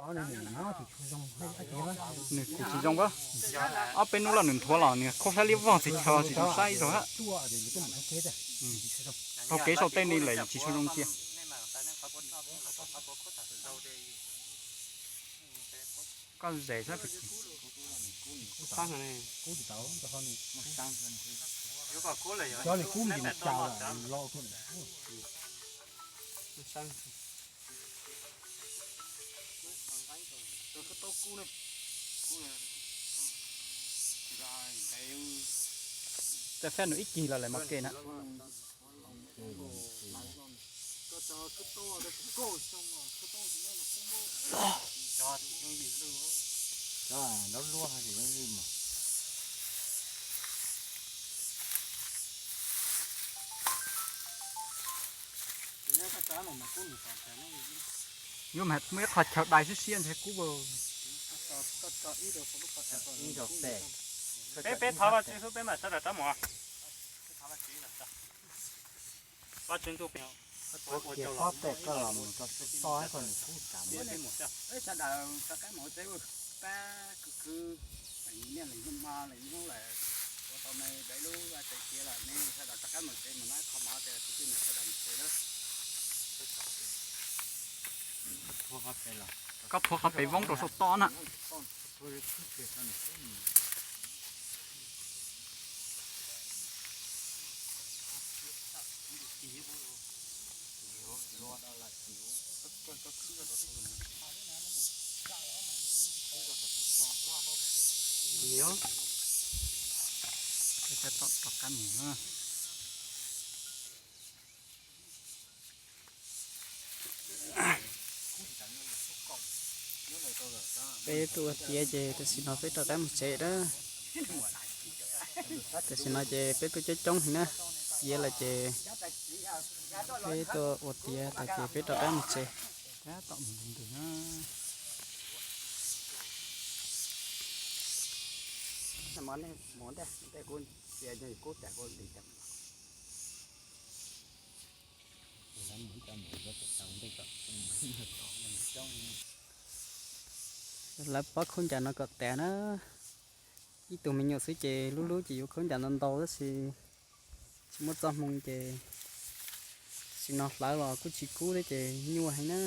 Nws kuj tsis zoo pab. Ob peb hnub los nws nthuav los nws khaub sab liab vog txiv chaw tsis zoo saib ib zaug hab. Taug kev saum tej ni lawm tsis tshua zoo cia. Koj zes sab. Tej fab nws ib cig los lawm mas ke na. Yuav mas muaj ib qho chaw dai siab siab ntshe kub. Peb, peb thov Vajtswv xwb peb mam sawv daws rov mus. Vajtswv ntuj, sawv daws rov qab mus tsev, pab khwv khwv, niaj leej hmo leej hnub lawm, ua tau me npe lub vaj tse kiag lawm ne, sawv daws rov qab mus tsev mus noj qhov mov ces tus twg mus sawv daws mus tsev lawm. Koj thuav qhov pem voob rau saum toj na. Tom rov qab mus na. Peb tuaj ua tiav ces tam sim no peb rov qab mus tsev na. Tam sim no ces peb tuaj coob coob heev na. Tiav lawm ces peb tuaj ua tiav tas ces peb rov qab mus tsev. Tab tom mus ntws na. Lawv pob khaub ncaws no kom tas na. Ib tug me nyuam xwb ces lub lub ces yuav khaub ncaws ntau ntau tab sis tsis muaj txoj hmoo ces tam sim no hlawv los kuj tsis kub thiab ces nyuaj heev na.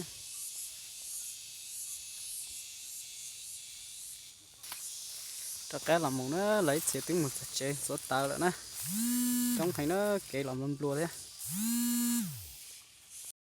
Rov qab los mus na, lawv ib txhia twb mus txog tsev ntxuav taws lawm na. Coob heev na, kev los nplua nplua thiab.